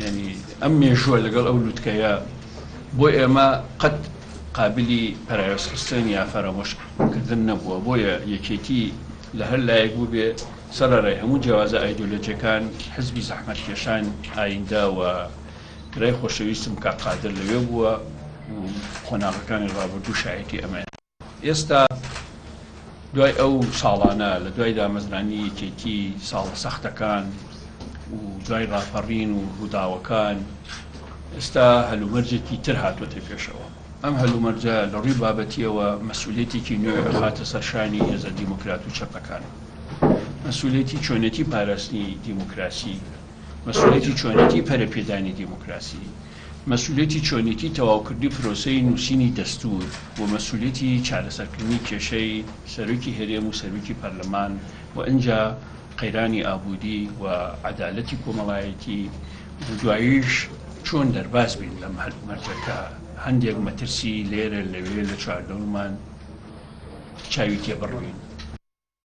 یانی ئەم مێژووە لەگەڵ ئەو لوتکەیە بۆ ئێمە قەت قابلی پەراوێزخستن یا فەرامۆشکردن نەبووە، بۆیە یەکێتی لە هەر لایەک بووبێ سەرەڕای هەموو جیاوازە ئایدۆلۆجیەکان حزبی زەحمەتکێشان ئایندە و برای خۆشەویستم کاک قادر لەوێ بووە و قۆناغەکانی ڕابردوو شایەتی ئەمەیە. ئێستا دوای ئەو ساڵانە لە دوای دامەزرانی یەکێتی ساڵە سەختەکان و دوای ڕاپەڕین و ڕووداوەکان ئێستا هەلومەرجێکی تر هاتووەتە پێشەوە. ئەم هەلومەرجە لە ڕووی بابەتییەوە مەسئولیەتێکی نوێ ئەخاتە سەر شانی هێزە دیموکرات و چەپەکان. مەسئولیەتی چۆنێتی پاراستنی دیموکراسی، مەسئولیەتی چۆنێتی پەرەپێدانی دیموکراسی، مەسئولیەتی چۆنێتی تەواوکردنی پرۆسەی نووسینی دەستوور و مەسئولیەتی چارەسەرکردنی کێشەی سەرۆکی هەرێم و سەرۆکی پەرلەمان و ئنجا قەیرانی ئابووری و عەدالەتی کۆمەڵایەتی و دواییش چۆن دەرباز بین لەم هەلومەرجە کە هەندێک مەترسی لێرە لەوێ لە چواردەورمان چاوی تێبڕوین.